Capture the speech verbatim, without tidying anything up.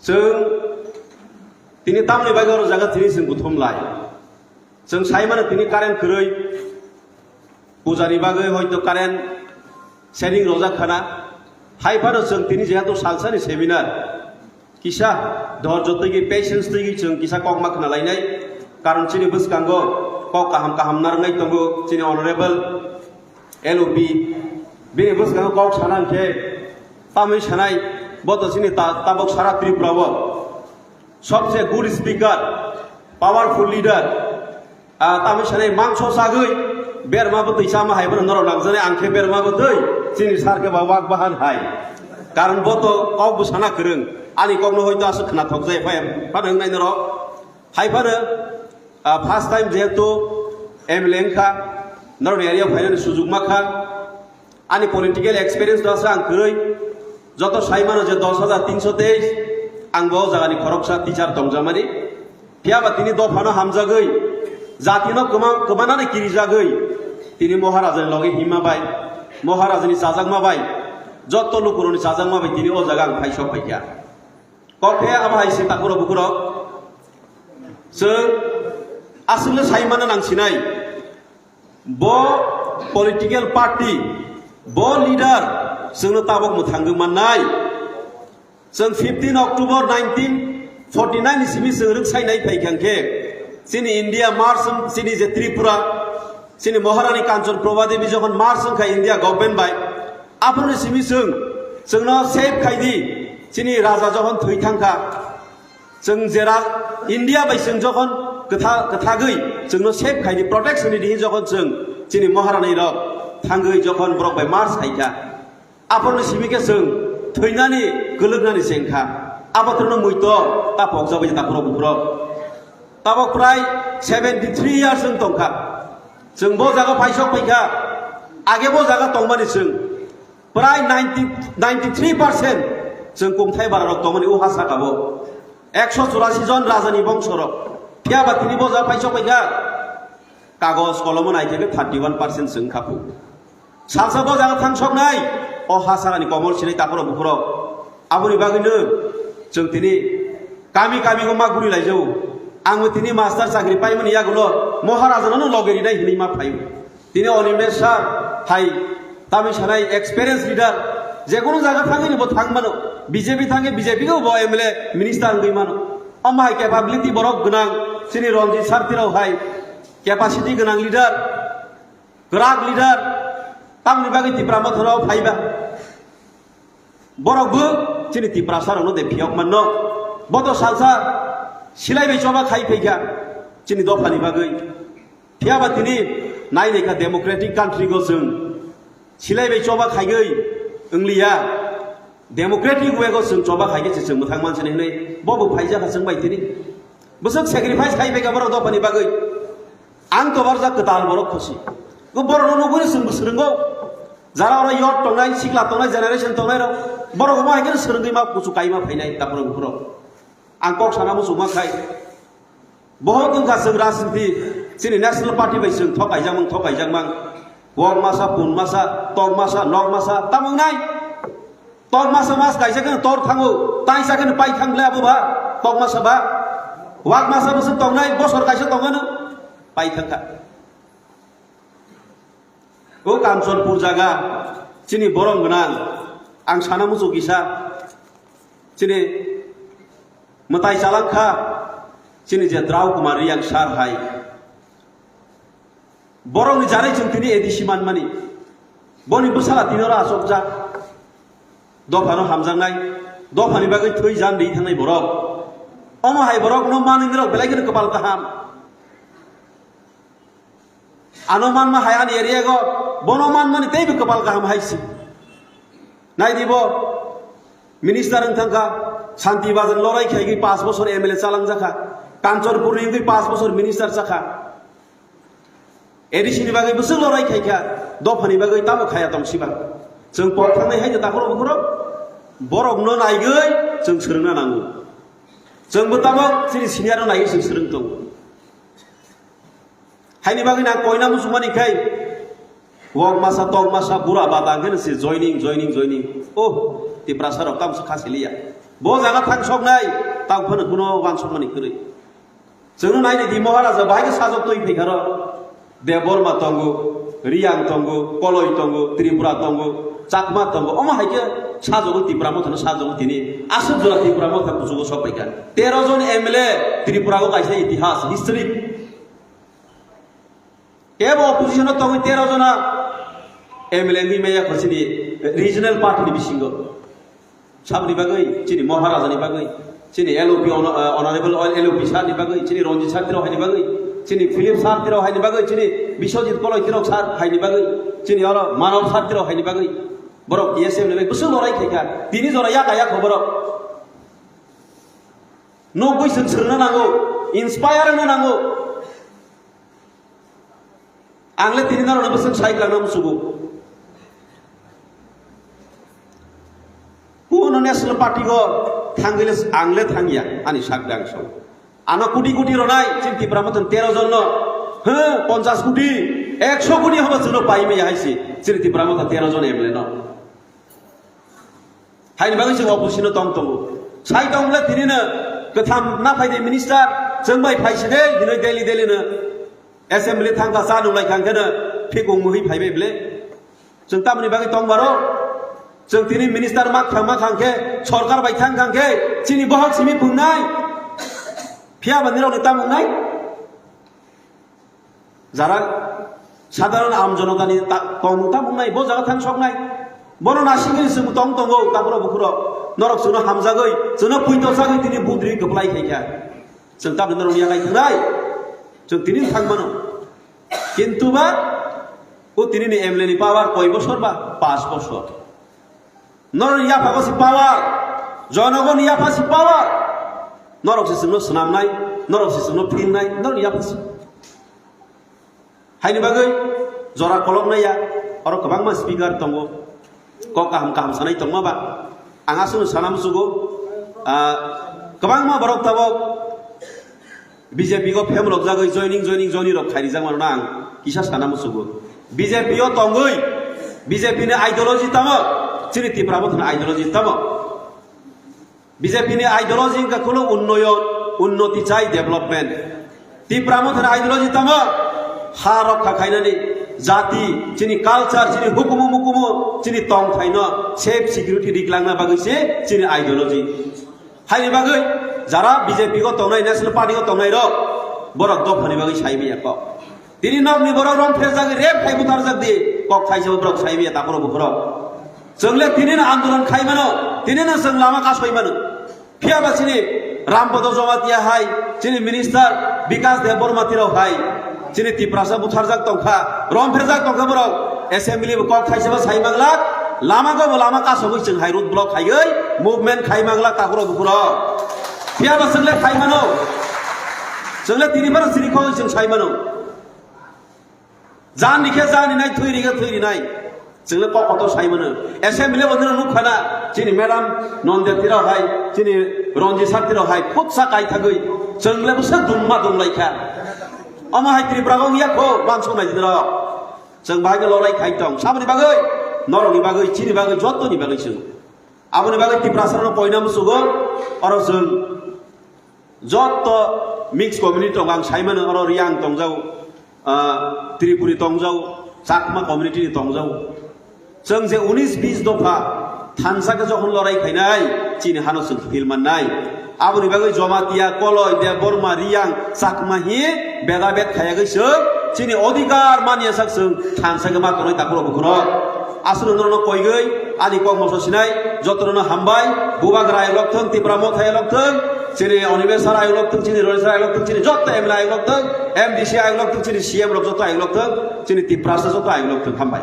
Chwng tini tamni bagwi oro jaga tini chwng buthum lai. Chwng sai mano tini current kwrwi, pujani bagwi hoito current setting rojak khana. Hai phano chwng tini jehetu salsani seminar, kisa dhorjo twi, patience twi chwng kisa kokma khna lainai. Karon chini bwskango kok kaham kaham narwknai tongo chini honorable L O P. Bini bwskango kok sana hwnkhe tamwi sanai, bo to chini ta-, tabok sara Tripura o sobse good speaker, powerful leader. Ah, tamwi sanai mangso sagwi berma bwtwi chama hai bono norok nangjaknai, ang khe berma bwtwi chini sar khe ba wak bahan hai. Karon bo to kok bo sana kwrwng, ani kokno hoito aswk khna thok jai phai phano wngnai norok. Hai phano, ah, first time jehetu M L A wngkha, norokni area o phainani sujuk ma kha. Ani political experience no aswk ang kwrwi, joto sai mano je dos hajar tinso teis, ang bo o jagani khoroksa teacher tongjamani. Phiya ba tini dophano hamjagwi, jatino kwma-, kwmanani kirijagwi, tini Maharajani loge himma bai, Maharajani chajakma bai, joto lukurokni chajakma bai tini o jaga ang phaisok phaikha. Kok khe abo hai se takhurok bukhurok. Chwng aswkno sai manna nang sinai. Bo political party, bo leader chwngno tabok mwthangwi mannai. Chwng fifteen October nineteen forty nine ni simi chwng rwksainai phaikha khe, chini India march wng-, chini je Tripura, chini Maharani Kanchan Prabha Devi jokhon march wngkha India government bai, aphuruni simi chwng, chwngno save khai di, chini raja jokhon thwi thangkha, chwng jera India bai chwng jokhon kwtha-, kwthagwi chwngno save khai di, protection ni di jokhon chwng chini Maharani rok thangwi jokhon borok bai march khaikha, aphuruni simi khe chwng thwinani, kwlwknani chengkha. Abotrono muito ta pokjagwi takhurok bukhurok. Tabok prai seventy three years wng tongkha. Chwng bo jaga phaisok phaikha. Age bo jaga tongmani chwng prai ninety, ninety three percent chwng kungthai bararok tongmani o ha saka bo. Ekso churasi jon rajani bongsorok. Phiya ba tini bo jaga phaisok phaikha. Kagoj kolomo naikhe thirty one percent chwng kha phu. Salsa bo jaga thangsoknai, o ha sagani komor sinai takhurok bukhurok. Aboni bagwino chwng tini kami kami o ma guri laijao. Ang bo tini master chakri paimani yagulo Maharajano no loge rinai hinwi ma phaio. Tini Animesh sir hai tamwi sanai experience leader, jekono jaga thangwi bo thang mano, B J P thangwi B J P khe bo M L A minister wngwi mano. Omo hai capability borok gwnang chini Ranjit sir tirok hai capacity gwnang leader. Kwrak leader, tamni bagwi Tipra Mothano phaiba. Borok bo chini Tiprasa rokno de phiyok manno. Bo to salsa silai bai choba khai phaikha chini dophani bagwi. Phiya ba tini nai naikha democratic country go chwng. Silai bai choba khaigwi wngliya. Democratic way go chwng choba khaigwi se chwng mwthang manse hinwi bo bo phaijak ha chwng bai tini. Bwswk sacrifice khai phaikha borok dophani bagwi. Ang tobarjak kwtal borok khusi. Go borokno nugwi chwngbo swrwngo. Jara oro youth tongnai, sikla tongnai, generation tongnai rok. Borok omo hai khe swrwngwi ma kuchu kaima phainai takhurok bukhurok. Ang kok sana muchungma khai. Bohok wngkha chwng rajniti, chini National Party bai chwng thok kaijakmang, thok kaijakmang. Wak masa, pun masa, tok masa, nok masa, tamo wngnai? Tok masa mas kaisa kheno tor thango, taisa kheno pai thang le abo ba, tok masa ba. Wak masa bwswk tongnai, bosor kaisa tongmano, pai thangkha. O Kanchanpur jaga, chini borok gwnang, ang sana muchuk kisa, chini mwtai chalangkha, chini je Drau Kumar Riang sir hai. Borokni janai chwng tini A D C manmani. Boni bwsala tini oro achukjak. Dophano hamjaknai. Dophani bagwi thwi jan ri thangnai borok. Omo hai borokno manwi norok belai kheno kwpal kaham. Ano manma hai ani area go, bono manmani teibo kwpal kaham hai si. Nai di bo, minister wng thangkha, Santi Bajan lorai khaigwi paanch bosor M L A chalangjakha, Kanchanpur ni wngwi paanch bosor minister chakha. A D C ni bagwi bwswk lorai khaikha, dophani bagwi tamo khaya tong siba. Chwng pok thangnai hai takhorok bukhorok, borokno naigwi chwng swrwngna nango. Chwngbo tamo chini senior no naigwi chwng swrwng tongo. Haini bagwi nang koina muchungmani khai, wak masa, tok masa, bura bata hwnkhe se joining, joining, joining. Oh, Tiprasa rok tamo se kha siliya. Bo jaga thang soknai, tang phano kuno wansokmani kwrwi. Chwngno naidi di Maharaja bahai khe sajok twi phaikha ro. Debbarma tongo, Riyang tongo, Koloi tongo, Tripura tongo, Chakma tongo. Omo hai khe sajogo Tipra Mothano sajogo tini. Aswk jora Tipra Motha kuchugo sok phaikha. Tero jon M L A Tripura o kaisa itihas, history. Kebo opposition o tongwi tero jona M L A wngwi maya kho chini regional party ni bisingo. Saboni bagwi, chini Maharaja ni bagwi, chini L O P ono-, eh, Honorable L O P sir ni bagwi, chini Ranjit sir tirok hai ni bagwi, chini Philip sir tirok hai ni bagwi, chini Biswajit Koloi tirok sir hai ni bagwi, chini oro Manav sir tirok hai ni bagwi. Borok T S F ni bagwi bwswk lorai khaikha. Tini jora yak ayak kho borok. Nugwi chwng swrwngna nango, inspire wngna nango. Ang le tini norokno bwswk sai glangna musugo. Kuno National Party go thangwi le ang le thangya, ani sak dang song. Ano koti koti ronai, chini Tipra Mothani tero jon no. He, ponchas koti, ekso koti hobo chwngno pai maya hai se, chini Tipra Motha tero jon M L A no. Haini bagwi chwng opposition o tong tongo. Sai tong le tini no kwtham na phai de minister, chwng bai phai si de, dinoi Delhi Delhi no assembly thang kha cha nung lai khang khe no phikung muhi phai bai ble. Chwng tamni bagwi tong baro? Chwng tini minister mak thang ma khang khe, sorkar bai thang khang khe, chini bohok simi pungnai. Phiya ba nirok ni tamung nai? Jara sadharon aam jonotani ta-, tongmung tabuk nai, bo jaga thang sok nai. Bono nasingni chwng tong tongo, taburo bukhuro. Norok chwngno hamjagwi, chwngno puito sagwi tini budri kwplai khaikha. Chwng tabuk norok ya nai thwngnai. Chwng tini thang mano. Kintu ba, o tini ni M L A ni power koi bosor ba? Panch bosor. Norok yapha ko si power, jonogon yapha si power. Norok si chwngno swnamnai, norok si chwngno philnai, norok yapha si. Haini bagwi jora kolok nai ya, oro kwbangma speaker tongo, kok kaham kaham sanai tongma ba. Ang aswkno sana musugo, ah, kwbangma borok tabok B J P go phemlok jagwi joining, joining, joining rok khairi jak mano ang kisa sana musugo. B J P o tongwi, B J P ni ideology tamo, chini Tipra Mothani ideology tamo. B J P ni ideology wngkha khulung unnoyon, unnoti chai development. Tipra Mothani ideology tamo, ha rokha khainani, jati, chini culture, chini hukumu mukumu, chini tongthaino safe security riklangna bagwi se chini ideology. Haini bagwi jara B J P go tongnai, National Party go tongnai rok, borok dophani bagwi sai manya kok. Tini nokni borok rom phrejak, rep khai butarjak di, kok thaisa borok sai manya takhoro bukhoro. Chwng le tini no andolon khai mano, tini no chwng lama kasoi mano. Phiya ba chini Rampodo Jamatia hai, chini minister Bikas Debbarma tirok hai, chini Tiprasa butharjak tongkha, rom phrejak tongkha borok, assembly bo kok thaisa bo sai manglak, lama go bo lama kasogwi chwng hai road block khaiwi movement khai manglak takhoro bukhoro. Phiya ba chwng le khai mano, chwng le tini phano chini khogwi chwng sai mano. Jani khe jani nai, thwi ri khe thwi ri nai. Chwng le kok kotor sai mano. Assembly bo nino nuk khana, chini madam Nondia tirok hai, chini Ranjit sir tirok hai, khutsa kaithagwi. Chwng le bwswk dungma dunglai kha. Omo hai Tripura go wngya kho, wansuk nai di norok. Chwng bahai khe lorai khai tong. Saboni bagwi, norokni bagwi, chini bagwi, jottoni bagwi chwng. Aboni bagwi Tiprasa no koina musugo, oro chwng jotto mix community tongo, ang sai mano, oro Riyang tongjago, ah, Tripuri tongjago, Chakma community ni tongjago. Chwng je unis bis dopha thansa khe jokhon lorai khainai, chini hano chwng feel mannai. Aboni bagwi Jamatia, Koloi, Debbarma, Riyang, Chakma hi beda bed khayagwi chwng chini odhikar manya sak chwng thansa khe ma tonwi takhoro bukhoro. Aswk norokno koigwi ani kok moso sinai, jotono hambai, Bubagra ayuk lok thung, Tipra Motha ayuk lok thung, chini Animesh sir ayuk lok thung, chini Roy sir ayuk lok thung, chini jotto M L A ayuk lok thung, M D C ayuk lok thung, chini C M rok jotto ayuk lok thung, chini Tiprasa jotto ayuk lok thung, hambai.